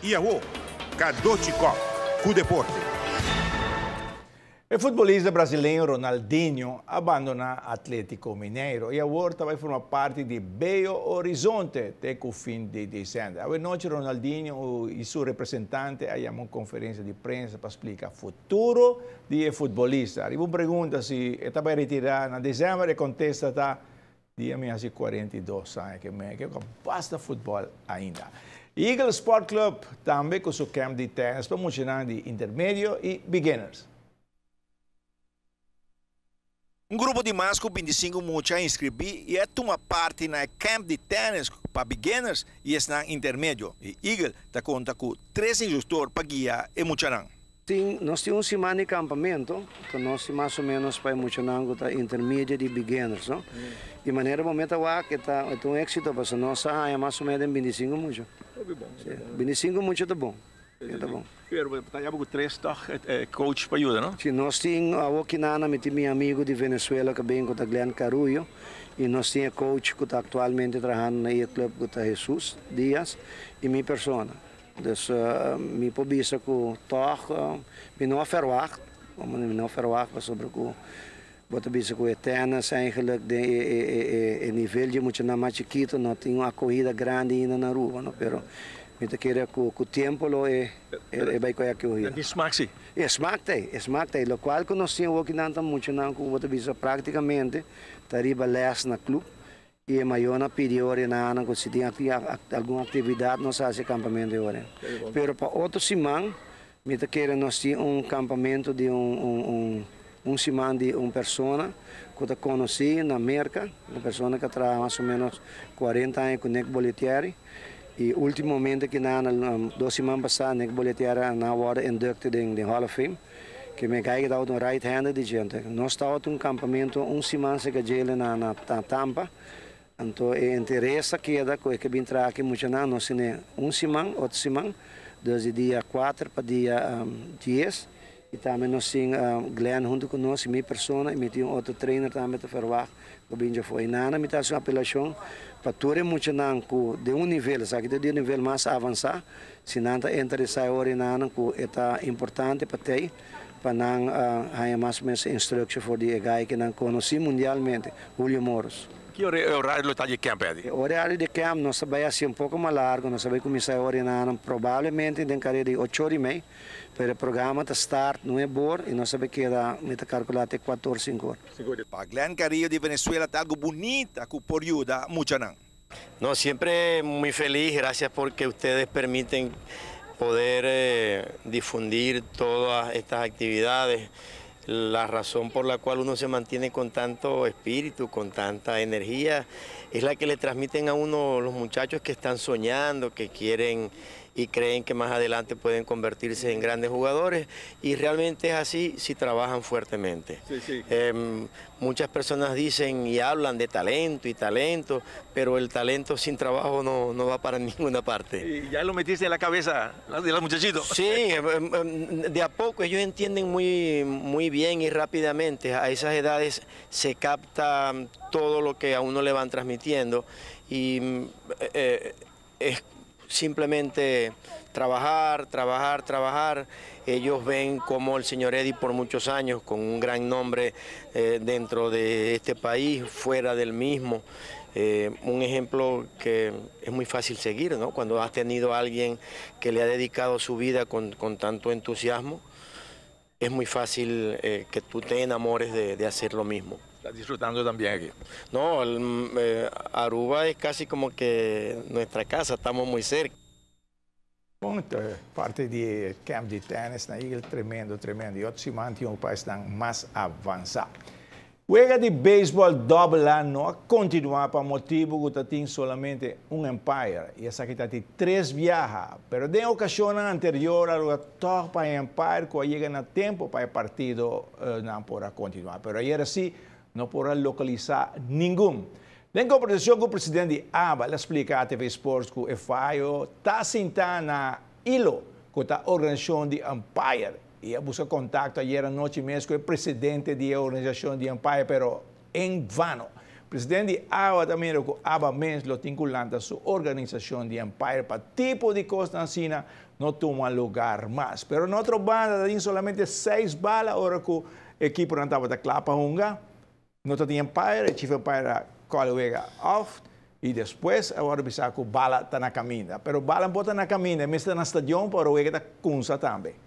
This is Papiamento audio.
I awo, Cadochi Kock ku deporte. E futbolista brasileño Ronaldinho a bandoná Atletico Mineiro i awor ta bai forma parti di Belo Horizonte te ku fin di desèmber. Awe nochi Ronaldinho i su representante a yama un konferensia di prensa pa splika futuro di e futbolista. Riba un pregunta si e ta bai retirá na desèmber e kontesta ta Dia mi hasi 42 aña ke mi ke basta futbòl ainda. Eagle Sport Club tambe ku su camp di tennis pa muchanan di intermedio i beginners. Un grupo di mas ku 25 mucha a inskribí i a tuma parti na e camp di tennis pa beginners i esnan intermedio. I Eagle ta konta ku tres instruktor pa guia e muchanan. Tin, nos tin un siman di campamento, ta nos tin mas o menos pa e muchanan cu ta intermediate y beginners, no? Di manera bo meta wak e ta, e ta un exito pasobra nos a haña mas o menos den 25 mucha. Hopi bon. Si, 25 mucha ta bon, e ta bon. Pero bo ta yaba cu tres tog coach pa yuda, no? Si, nos tin, awo kinana mi tin mi amigo di Venezuela cu a bin cu ta Glenn Carullo y nos tin e coach cu ta actualmente trahando na e club cu ta Jesus Diaz y mi persona. Dus mi por bisa ku tòg mi no a fèrwagt, mi no a fèrwagt pasobra ku bo ta bisa ku e tènis eigenlijk den e nivel dje muchanan mas chikitu no tin un akohida grandi ainda na Aruba no, pero mi ta kere ku ku tempu lo e bai ku e akohida. Tin smak si. E smak ta ei, e smak ta ei, lokual ku nos tin awokinan ta muchanan ku bo ta bisa praktikamente ta riba lès na klup. I e mayornan a pidi ora na nan ku si tin algun aktividat nos hasi kampamentu e ora. Pero pa otro siman mi ta kere nos tin un kampamentu di un un siman di un persona ku ta konosí na Merka, un persona ku a traha mas o ménos 40 aña ku Nick Bollettieri i ultimamente kinan 2 siman pasá Nick Bollettieri a nan a wòrdu inducted den Hall of Fame. Ke mi kai tabata un right hander di djente. Nos tabata un campamento un siman cerca djele na na Tampa. Anto e interes a keda cu e ke bin traha aki muchanan. Nos tene un siman, otro siman, dus di dia 4 pa dia 10. Y tambe nos tin Glenn hunto cu nos y mi persona y mi tin un otro trainer tambe ta verwagt cu bin djafo. Y nana mi ta haci un apelacion pa tur e muchanan cu den un nivel, esaki ta di un nivel mas avansa, Si nan ta interesá e ora nan ku e ta importante pa tei pa nan haña mas o menos instrukshon for di e gai ku nan konosí mundialmente, Julio Moros. Ki ora e orario lo ta di e camp, Eddy? E orario di e camp nos ta bai hasi un poko mas largu, nos ta bai kuminsá e ora nan probablemente den kare di ocho ora i mei, pero e programa ta start nuebe or i nos ta bai keda, mi ta kalkulá te kuater or sinku or. Pa Glenn Carrillo di Venezuela ta algu bunita ku por yuda muchanan. No, siempre muy feliz, gracias porque ustedes permiten poder difundir todas estas actividades. La razón por la cual uno se mantiene con tanto espíritu, con tanta energía, es la que le transmiten a uno los muchachos que están soñando, que quieren y creen que más adelante pueden convertirse en grandes jugadores, y realmente es así si trabajan fuertemente. Muchas personas dicen y hablan de talento y talento, pero el talento sin trabajo no, no va para ninguna parte. Y ya lo metiste en la cabeza de los muchachitos. Sí, de a poco ellos entienden muy, muy bien y rápidamente. A esas edades se capta todo lo que a uno le van transmitiendo y es simplemente trabajar, trabajar, trabajar. Ellos ven cómo el señor Eddie por muchos años, con un gran nombre dentro de este país, fuera del mismo, un ejemplo que es muy fácil seguir, ¿no? Cuando has tenido a alguien que le ha dedicado su vida con tanto entusiasmo, es muy fácil que tú te enamores de hacer lo mismo. ¿Estás disfrutando también aquí? No, Aruba es casi como que nuestra casa, estamos muy cerca. Bon, parti di camp di tennis na Eagle, tremendo, tremendo. I otro siman tin un pais mas avansá. Wega di beisbòl Double A no a kontinuá pa motibu ku tin solamente un umpire. I esaki ta di tres biaha. Pero den okashon anterior, a tòg pa umpire ku a yega na tempu pa e partido no por a kontinuá. Pero ayera sí, no por a lokalisá ningun. Den kombersashon ku e presidente di ABA, el a splika ATV Sports ku e fayo ta sintá na ILO, ku ta organisashon di umpire. I a buska kontakto ayera nochi mes ku e presidente di organisashon di umpire, pero en vano. Presidente di ABA tambe ku ABA mes lo tin ku lanta su organisashon di umpire pa tipo di kos asina. no tuma lugá mas. Pero na otro banda, tin solamente seis bala, ora ku e ekiponan tabata kla pa hunga. No tin umpire, e chief umpire call wega off i despues awor bisa ku bala ta na kaminda. Pero bala no ta na kaminda, mas ta na stadion, pero wega ta kuminsá tambe.